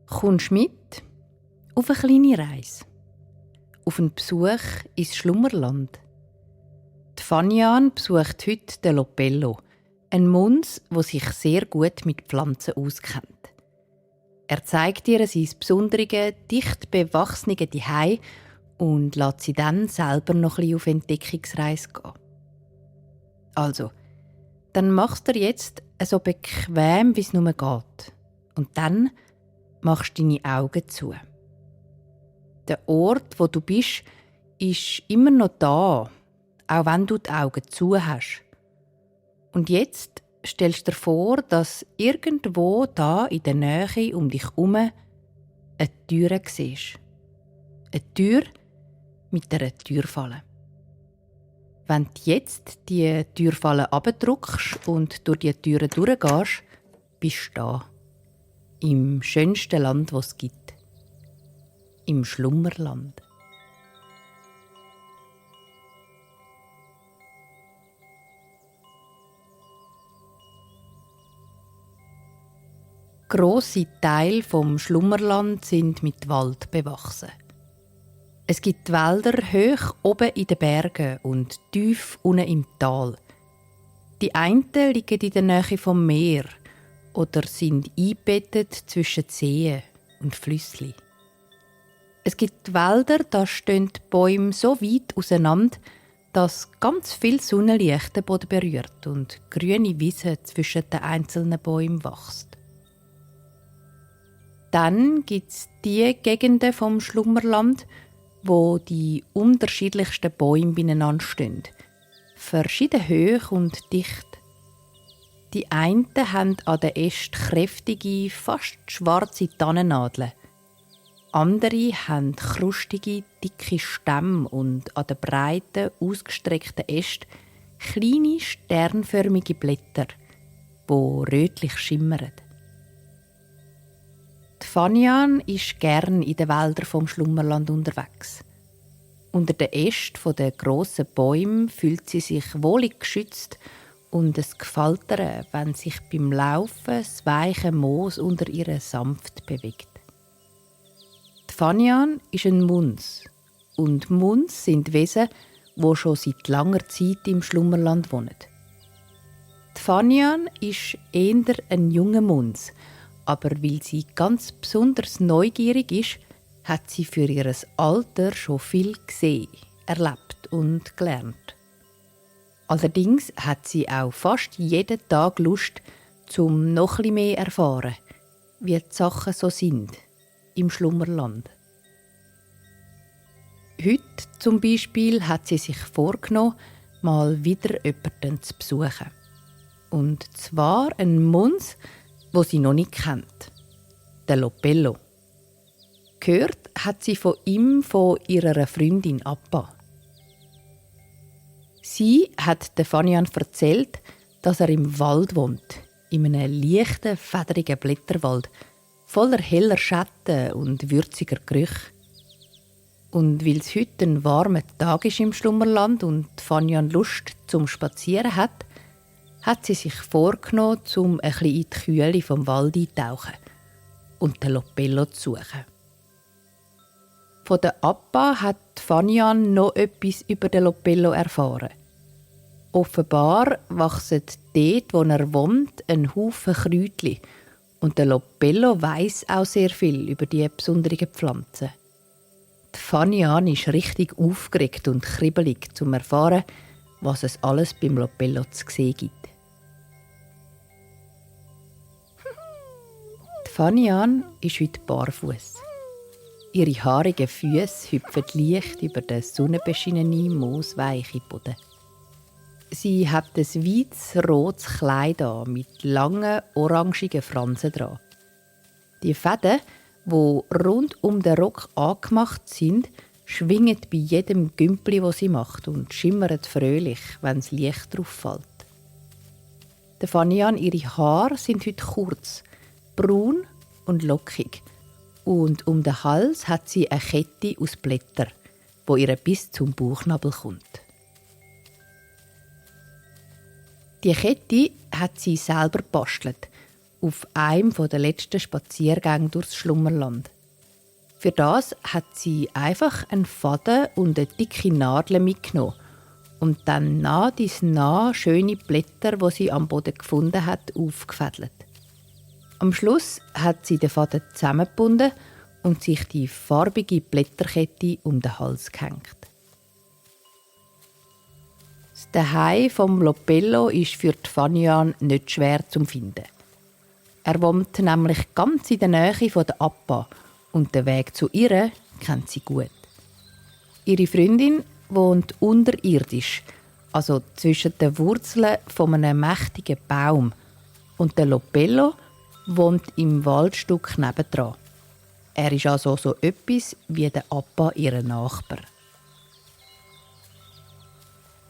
Kommst mit auf eine kleine Reise, auf einen Besuch ins Schlummerland. Die Fanian besucht heute den Lopello, einen Muns, der sich sehr gut mit Pflanzen auskennt. Er zeigt ihr sein besondere, dicht bewachsene Zuhause und lässt sie dann selber noch ein bisschen auf Entdeckungsreise gehen. Also, dann machst du dir jetzt so bequem, wie es nur geht. Und dann machst du deine Augen zu. Der Ort, wo du bist, ist immer noch da, auch wenn du die Augen zu hast. Und jetzt stellst du dir vor, dass irgendwo da in der Nähe um dich herum eine Tür siehst. Eine Tür mit einer Türfalle. Wenn du jetzt die Türfalle abdrückst und durch die Türen durchgehst, bist du da. Im schönsten Land, das es gibt. Im Schlummerland. Grosse Teile vom Schlummerland sind mit Wald bewachsen. Es gibt Wälder hoch oben in den Bergen und tief unten im Tal. Die einen liegen in der Nähe vom Meer oder sind eingebettet zwischen Seen und Flüssli. Es gibt Wälder, da stehen die Bäume so weit auseinander, dass ganz viel Sonnenlicht den Boden berührt und grüne Wiese zwischen den einzelnen Bäumen wächst. Dann gibt es die Gegenden vom Schlummerland, wo die unterschiedlichsten Bäume beieinander stehen. Verschieden hoch und dicht. Die einen haben an den Ästen kräftige, fast schwarze Tannennadeln. Andere haben krustige, dicke Stämme und an den breiten, ausgestreckten Ästen kleine, sternförmige Blätter, die rötlich schimmern. Die Fanian ist gern in den Wäldern vom Schlummerland unterwegs. Unter den Ästen der grossen Bäume fühlt sie sich wohlig geschützt und es gefällt ihr, wenn sich beim Laufen das weiche Moos unter ihr sanft bewegt. Die Fanian ist ein Muns. Und Muns sind Wesen, die schon seit langer Zeit im Schlummerland wohnen. Die Fanian ist eher ein junger Muns, aber weil sie ganz besonders neugierig ist, hat sie für ihr Alter schon viel gesehen, erlebt und gelernt. Allerdings hat sie auch fast jeden Tag Lust, zum noch etwas mehr erfahren, wie die Sachen so sind im Schlummerland. Heute zum Beispiel hat sie sich vorgenommen, mal wieder jemanden zu besuchen. Und zwar einen Muns, den sie noch nicht kennt. Den Lopello. Gehört hat sie von ihm von ihrer Freundin Appa. Sie hat der Fanian erzählt, dass er im Wald wohnt, in einem leichten, federigen Blätterwald, voller heller Schatten und würziger Gerüche. Und weil es heute ein warmer Tag ist im Schlummerland und Fanian Lust zum Spazieren hat sie sich vorgenommen, um ein bisschen in die Kühle vom Wald einzutauchen und den Lopello zu suchen. Von der Appa hat Fanian noch etwas über den Lopello erfahren. Offenbar wachsen dort, wo er wohnt, ein Haufen Kräutchen. Und der Lopello weiss auch sehr viel über diese besonderen Pflanzen. Die Fanian ist richtig aufgeregt und kribbelig, um zu erfahren, was es alles beim Lopello zu sehen gibt. Die Fanian ist heute barfuß. Ihre haarigen Füße hüpfen leicht über den sonnenbeschienenen, moosweichen Boden. Sie hat ein weiss-rotes Kleid an, mit langen, orangigen Fransen dran. Die Fäden, die rund um den Rock angemacht sind, schwingen bei jedem Gümpli, das sie macht, und schimmern fröhlich, wenn das Licht darauf fällt. Der Fanian, ihre Haare sind heute kurz, braun und lockig. Und um den Hals hat sie eine Kette aus Blättern, wo ihr bis zum Bauchnabel kommt. Die Kette hat sie selber gebastelt auf einem der letzten Spaziergänge durchs Schlummerland. Für das hat sie einfach einen Faden und eine dicke Nadel mitgenommen und dann nah dies nah schöne Blätter, die sie am Boden gefunden hat, aufgefädelt. Am Schluss hat sie den Faden zusammengebunden und sich die farbige Blätterkette um den Hals gehängt. Das Zuhause vom Lopello ist für die Fanian nicht schwer zu finden. Er wohnt nämlich ganz in der Nähe von der Appa und den Weg zu ihr kennt sie gut. Ihre Freundin wohnt unterirdisch, also zwischen den Wurzeln von einem mächtigen Baum, und der Lopello wohnt im Waldstück nebendran. Er ist also so etwas wie der Appa ihrer Nachbar.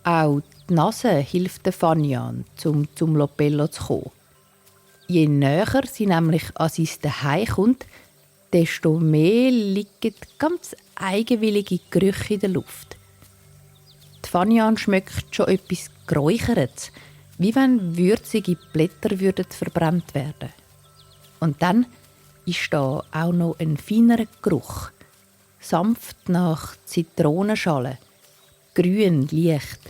Auch die Nase hilft der Fanian, zum Lopello zu kommen. Je näher sie nämlich an sein Zuhause kommt, desto mehr liegen ganz eigenwillige Gerüche in der Luft. Die Fanian schmeckt schon etwas Geräuchertes, wie wenn würzige Blätter verbrannt werden. Und dann ist da auch noch ein feinerer Geruch. Sanft nach Zitronenschale, grün, leicht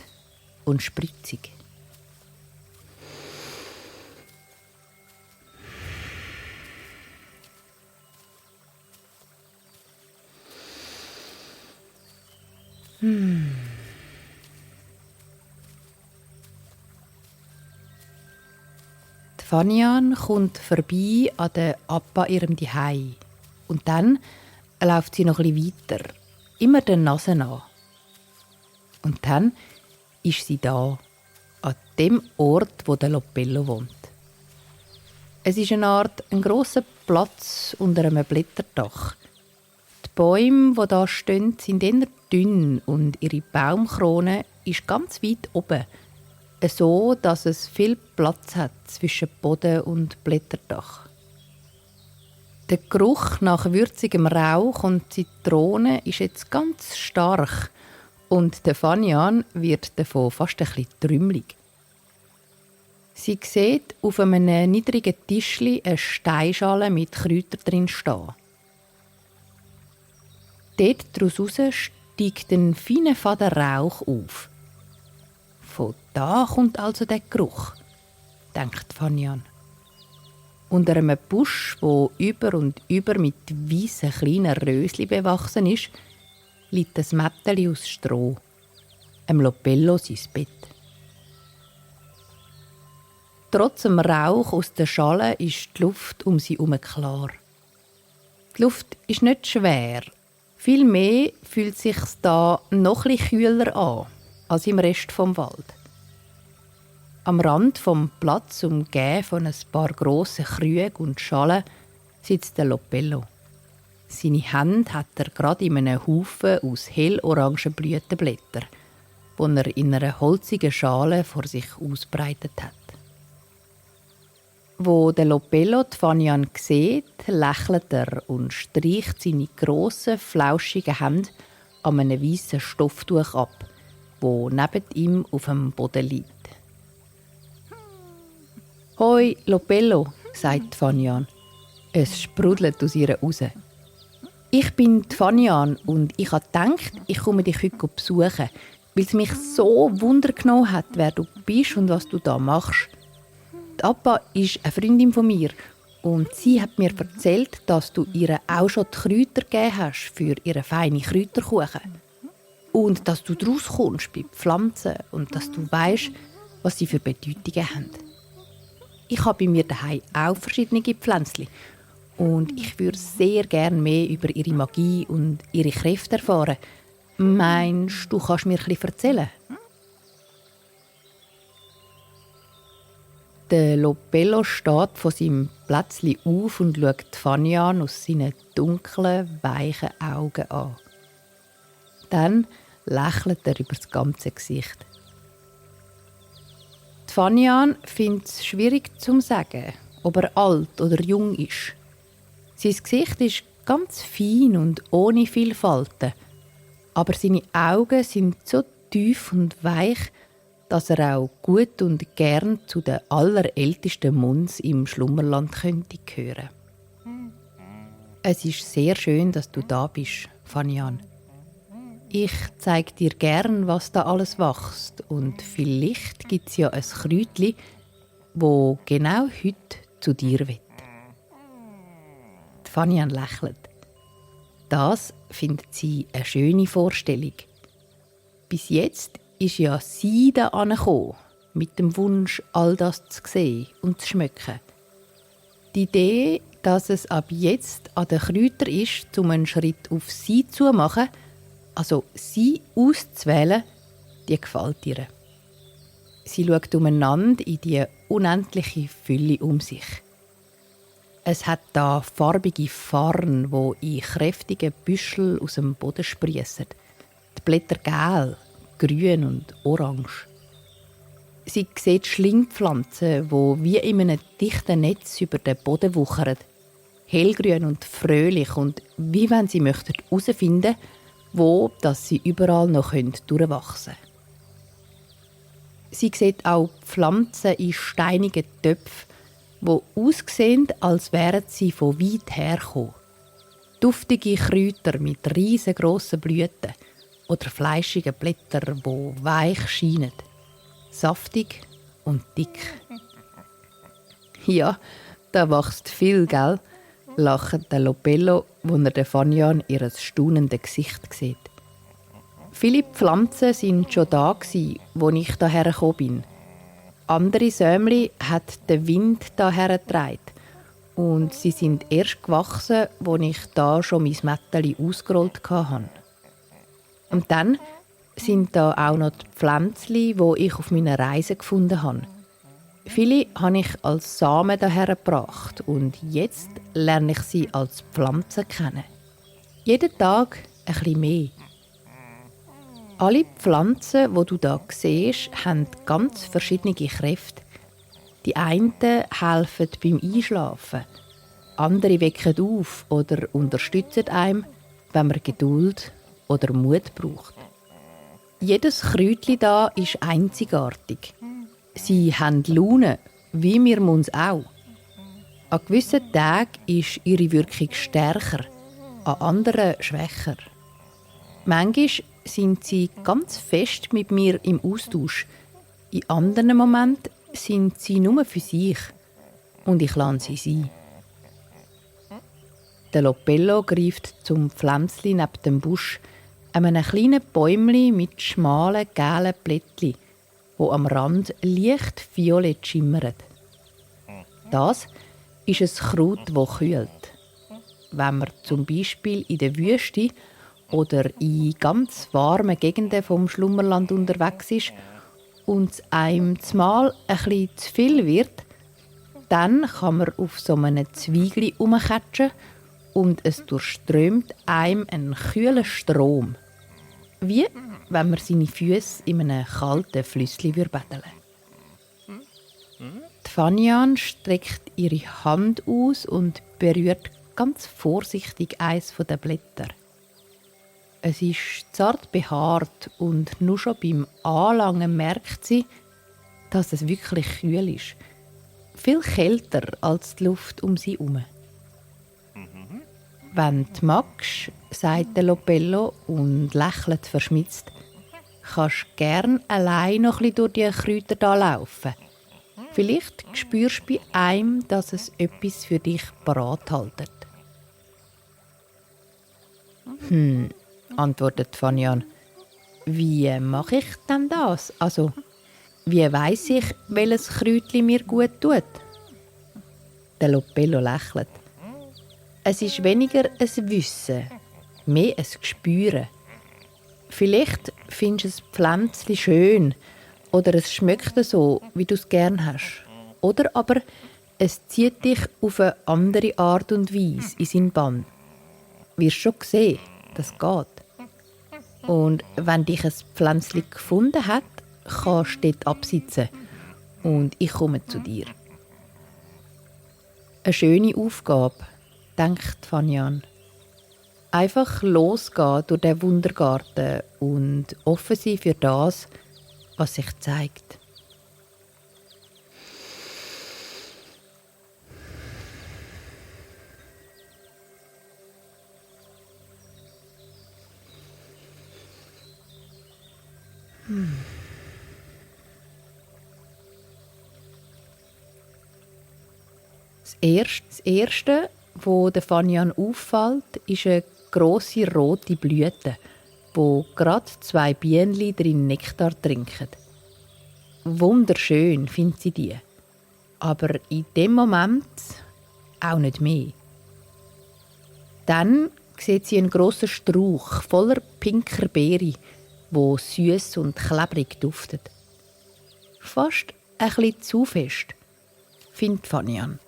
und spritzig. Fanian kommt vorbei an der Appa ihrem Zuhause. Und dann läuft sie noch etwas weiter, immer der Nase nach. Und dann ist sie da, an dem Ort, wo der Lopello wohnt. Es ist ein grosser Platz unter einem Blätterdach. Die Bäume, die da stehen, sind eher dünn und ihre Baumkrone ist ganz weit oben, so dass es viel Platz hat zwischen Boden und Blätterdach. Der Geruch nach würzigem Rauch und Zitrone ist jetzt ganz stark und der Fanian wird davon fast ein bisschen trümmelig. Sie sieht auf einem niedrigen Tischli eine Steinschale mit Kräutern drin stehen. Dort daraus steigt ein feiner Faden Rauch auf. Von da kommt also der Geruch, denkt Fanian. Unter einem Busch, wo über und über mit weißen kleinen Röschen bewachsen ist, liegt ein Mätteli aus Stroh. Lopello sein Bett. Trotz dem Rauch aus der Schale ist die Luft um sie herum klar. Die Luft ist nicht schwer. Vielmehr fühlt es sich da noch etwas kühler an als im Rest vom Wald. Am Rand vom Platz, umgeben von ein paar grossen Krügen und Schalen, sitzt der Lopello. Seine Hände hat er gerade in einem Haufen aus hellorangen Blütenblättern, die er in einer holzigen Schale vor sich ausbreitet hat. Wo der Lopello die Fanian sieht, lächelt er und streicht seine grossen, flauschigen Hände an einem weißen Stofftuch ab, wo neben ihm auf dem Boden liegt. «Hoi, Lopello», sagt Fanian. Es sprudelt aus ihr raus. «Ich bin die Fanian und ich habe gedacht, ich komme dich heute besuchen, weil es mich so Wunder genommen hat, wer du bist und was du da machst. Die Appa ist eine Freundin von mir und sie hat mir erzählt, dass du ihr auch schon die Kräuter gegeben hast für ihren feinen Kräuterkuchen. Und dass du daraus kommst bei Pflanzen und dass du weisst, was sie für Bedeutungen haben. Ich habe bei mir daheim auch verschiedene Pflänzchen und ich würde sehr gerne mehr über ihre Magie und ihre Kräfte erfahren. Meinst du, kannst mir etwas erzählen?» Der Lopello steht von seinem Plätzchen auf und schaut Fanian aus seinen dunklen, weichen Augen an. Dann lächelt er über das ganze Gesicht. Die Fanian findet es schwierig zu sagen, ob er alt oder jung ist. Sein Gesicht ist ganz fein und ohne viel Falten, aber seine Augen sind so tief und weich, dass er auch gut und gern zu den allerältesten Muns im Schlummerland könnte gehören. Es ist sehr schön, dass du da bist, Fanian. Ich zeige dir gern, was da alles wächst, und vielleicht gibt es ja ein Kräutli, wo genau heute zu dir will. Die Fanian lächelt. Das findet sie eine schöne Vorstellung. Bis jetzt ist ja sie da angekommen, mit dem Wunsch, all das zu sehen und zu schmecken. Die Idee, dass es ab jetzt an den Kräutern ist, um einen Schritt auf sie zu machen, also sie auszuwählen, die gefällt ihr. Sie schaut umeinander in die unendliche Fülle um sich. Es hat da farbige Farn, wo in kräftigen Büschel aus dem Boden sprießen. Die Blätter gel, grün und orange. Sie sieht Schlingpflanzen, die wie in einem dichten Netz über den Boden wuchern. Hellgrün und fröhlich und wie wenn sie herausfinden möchten, wo dass sie überall noch durchwachsen können. Sie sieht auch Pflanzen in steinigen Töpfen, die aussehen, als wären sie von weit hergekommen. Duftige Kräuter mit riesengroßen Blüten oder fleischigen Blättern, die weich scheinen. Saftig und dick. Ja, da wächst viel, gell? Lacht der Lopello, wo er der Fanian ihr staunendes Gesicht sieht. Viele Pflanzen waren schon da, als ich hierher gekommen bin. Andere Sämli hat der Wind hierher getragen. Und sie sind erst gewachsen, als ich da schon mein Mätteli ausgerollt hatte. Und dann sind da auch noch die Pflänzchen, die ich auf meiner Reise gefunden habe. Viele habe ich als Samen hergebracht und jetzt lerne ich sie als Pflanzen kennen. Jeden Tag ein bisschen mehr. Alle Pflanzen, die du hier siehst, haben ganz verschiedene Kräfte. Die einen helfen beim Einschlafen, andere wecken auf oder unterstützen einem, wenn man Geduld oder Mut braucht. Jedes Kräutchen hier ist einzigartig. Sie haben Laune, wie wir uns auch. An gewissen Tagen ist ihre Wirkung stärker, an anderen schwächer. Manchmal sind sie ganz fest mit mir im Austausch. In anderen Momenten sind sie nur für sich und ich lasse sie sein. Der Lopello greift zum Pflänzli neben dem Busch, einem kleinen Bäumli mit schmalen, gelben Blättchen, wo am Rand leicht violett schimmert. Das ist ein Kraut, das kühlt. Wenn man zum Beispiel in der Wüste oder in ganz warmen Gegenden vom Schlummerland unterwegs ist und es einem zumal ein bisschen zu viel wird, dann kann man auf so einem Zweigli herumkatschen und es durchströmt einem einen kühlen Strom. Wie wenn man seine Füße in einem kalten Flüssli baden. Die Fanian streckt ihre Hand aus und berührt ganz vorsichtig eines der Blätter. Es ist zart behaart und nur schon beim Anlangen merkt sie, dass es wirklich kühl ist. Viel kälter als die Luft um sie herum. «Wenn du magst», sagt der Lopello und lächelt verschmitzt, «kannst du gern allein noch ein bisschen durch die Kräuter hier laufen. Vielleicht spürst du bei einem, dass es etwas für dich parat hält.» Antwortet Fanian. «Wie mache ich denn das? Also, wie weiss ich, welches Kräutli mir gut tut?» Der Lopello lächelt. «Es ist weniger ein Wissen, mehr ein Gespüren. Vielleicht findest du ein Pflänzchen schön oder es schmeckt so, wie du es gern hast. Oder aber es zieht dich auf eine andere Art und Weise in seinen Bann. Wirst schon sehen, das geht. Und wenn dich ein Pflänzchen gefunden hat, kannst du dort absitzen und ich komme zu dir.» Eine schöne Aufgabe, denkt Fanian. Einfach losgehen durch den Wundergarten und offen sein für das, was sich zeigt. Das Erste, wo der Fanian auffällt, ist eine grosse rote Blüte, wo gerade 2 Bienen drin Nektar trinken. Wunderschön findet sie die. Aber in dem Moment auch nicht mehr. Dann sieht sie einen grossen Strauch voller pinker Beere, wo süß und klebrig duftet. Fast ein bisschen zu fest, findet Fanian.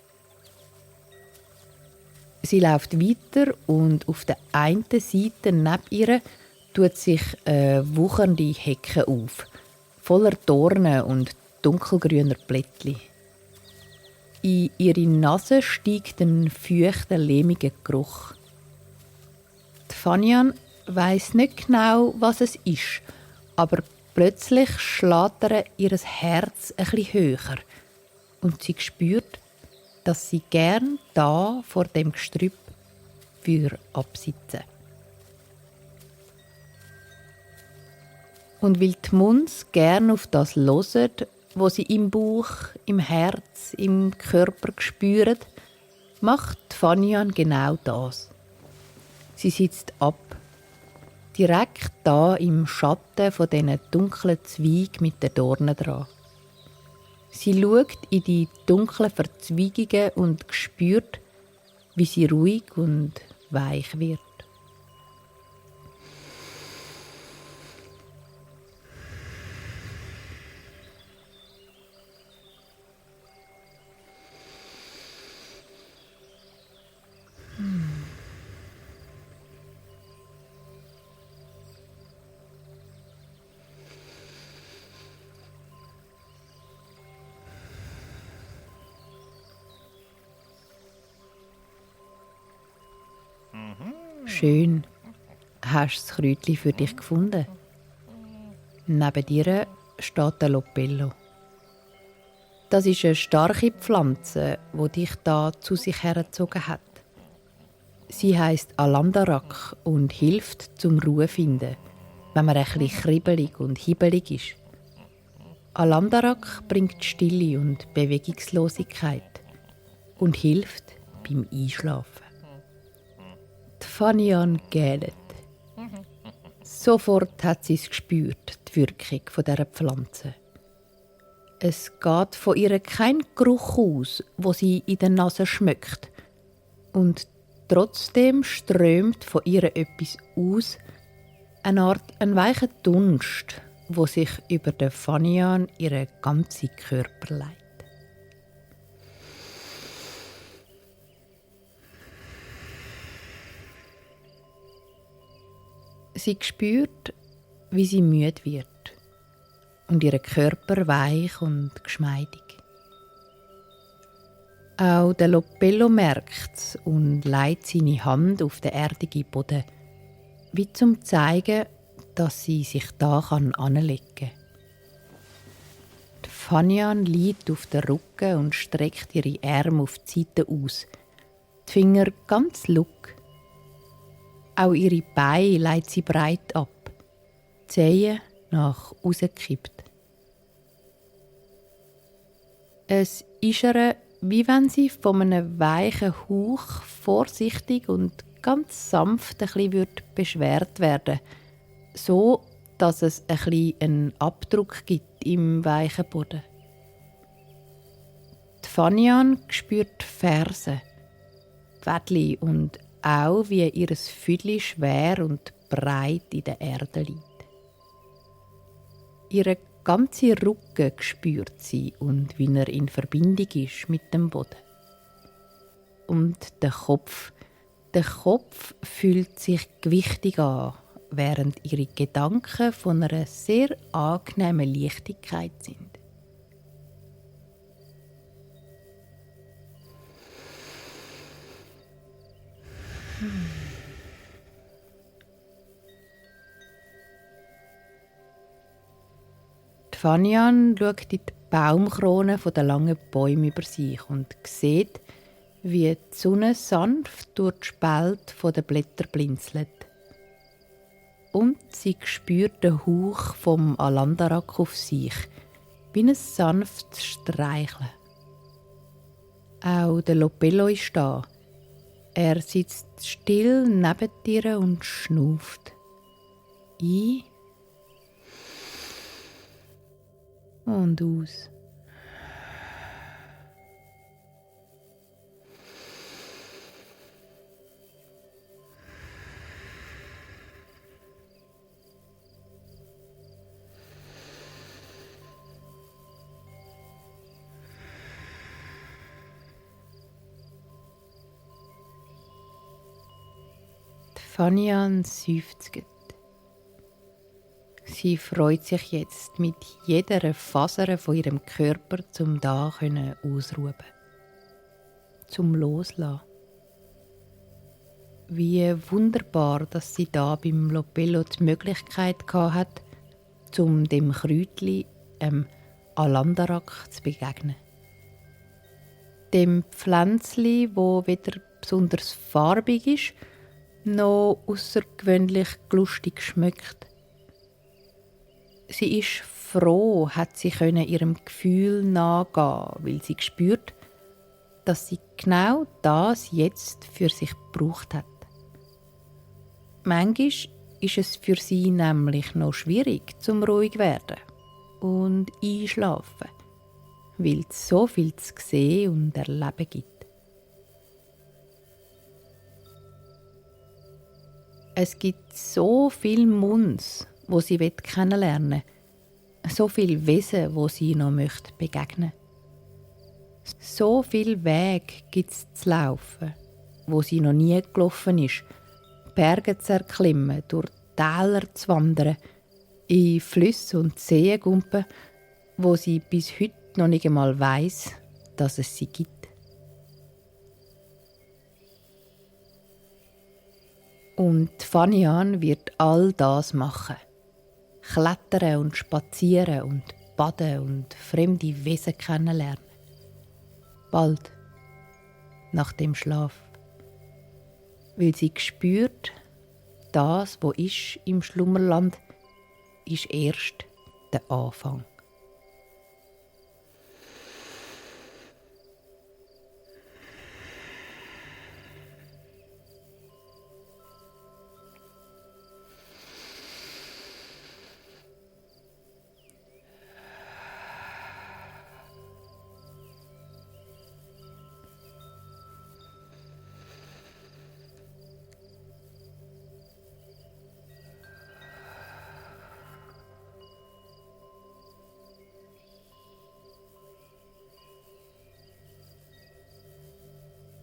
Sie läuft weiter und auf der einen Seite neben ihr tut sich eine wuchernde Hecke auf, voller Dornen und dunkelgrüner Blättli. In ihre Nase steigt ein feuchter, lehmiger Geruch. Die Fanian weiss nicht genau, was es ist, aber plötzlich schlägt ihr Herz ein bisschen höher und sie spürt, dass sie gern da vor dem Gestrüpp absitzen. Und weil die Muns gern auf das hören, was sie im Bauch, im Herz, im Körper spürt, macht Fanian genau das. Sie sitzt ab, direkt da im Schatten von diesen dunklen Zweigen mit den Dornen dran. Sie schaut in die dunklen Verzweigungen und spürt, wie sie ruhig und weich wird. Schön. Hast du das Kräutchen für dich gefunden? Neben dir steht der Lopello. Das ist eine starke Pflanze, die dich da zu sich hergezogen hat. Sie heisst Alandarak und hilft zum Ruhe finden, wenn man ein bisschen kribbelig und hibbelig ist. Alandarak bringt Stille und Bewegungslosigkeit und hilft beim Einschlafen. Die Fanian gähnet. Sofort hat sie es gespürt, die Wirkung dieser Pflanze. Es geht von ihr kein Geruch aus, wo sie in der Nase schmeckt. Und trotzdem strömt von ihr etwas aus, eine Art ein weicher Dunst, wo sich über den Fanian ihren ganzen Körper legt. Sie spürt, wie sie müde wird und ihr Körper weich und geschmeidig. Auch der Lopello merkt es und legt seine Hand auf den erdigen Boden, wie zum zeigen, dass sie sich da anlegen kann. Die Fanian liegt auf den Rücken und streckt ihre Arme auf die Seite aus, die Finger ganz look. Auch ihre Beine legt sie breit ab, die Zehen nach aussen gekippt. Es ist ihr, wie wenn sie von einem weichen Hauch vorsichtig und ganz sanft ein bisschen beschwert werden, so dass es ein bisschen einen Abdruck gibt im weichen Boden. Die Fanian spürt die Fersen, die Wädli und auch, wie ihr Füdli schwer und breit in der Erde liegt. Ihre ganze Rücken spürt sie und wie er in Verbindung ist mit dem Boden. Und der Kopf fühlt sich gewichtig an, während ihre Gedanken von einer sehr angenehmen Leichtigkeit sind. Die Fanian schaut in die Baumkronen der langen Bäume über sich und sieht, wie die Sonne sanft durch die Spalte der Blätter blinzelt. Und sie spürt den Hauch vom Alandarak auf sich, wie ein sanftes Streicheln. Auch der Lopello ist da. Er sitzt still neben ihr und schnauft. Ein und aus. Fanian seufzt. Sie freut sich jetzt mit jeder Faser von ihrem Körper, zum da ausruhen, zum Loslassen. Wie wunderbar, dass sie da beim Lopello die Möglichkeit hat, dem Kräutli, Alandarak, zu begegnen. Dem Pflänzli, wo weder besonders farbig ist, noch außergewöhnlich lustig schmeckt. Sie ist froh, hat sie ihrem Gefühl nachgehen, weil sie spürt, dass sie genau das jetzt für sich gebraucht hat. Manchmal ist es für sie nämlich noch schwierig, zum ruhig werden und einschlafen, weil es so viel zu sehen und erleben gibt. Es gibt so viele Munds, wo sie kennenlernen will, so viele Wesen, wo sie noch begegnen möchte. So viele Wege gibt es zu laufen, wo sie noch nie gelaufen ist, Berge zu erklimmen, durch Täler zu wandern, in Flüsse und Seen zu gumpen, wo sie bis heute noch nicht einmal weiss, dass es sie gibt. Und Fanian wird all das machen. Klettern und spazieren und baden und fremde Wesen kennenlernen. Bald nach dem Schlaf. Weil sie spürt, das, was ist im Schlummerland, ist erst der Anfang.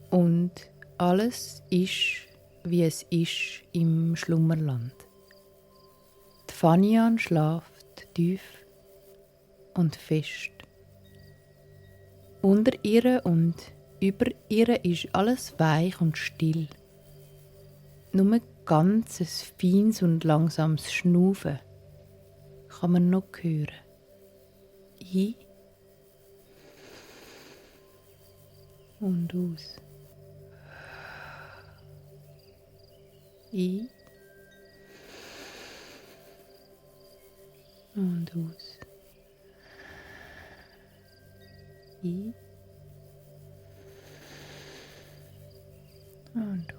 Und alles ist, wie es ist im Schlummerland. Die Fanian schlaft tief und fest. Unter ihr und über ihr ist alles weich und still. Nur ganz ein feines und langsames Schnaufen kann man noch hören. Ein und aus. Ein und aus. Ein und aus.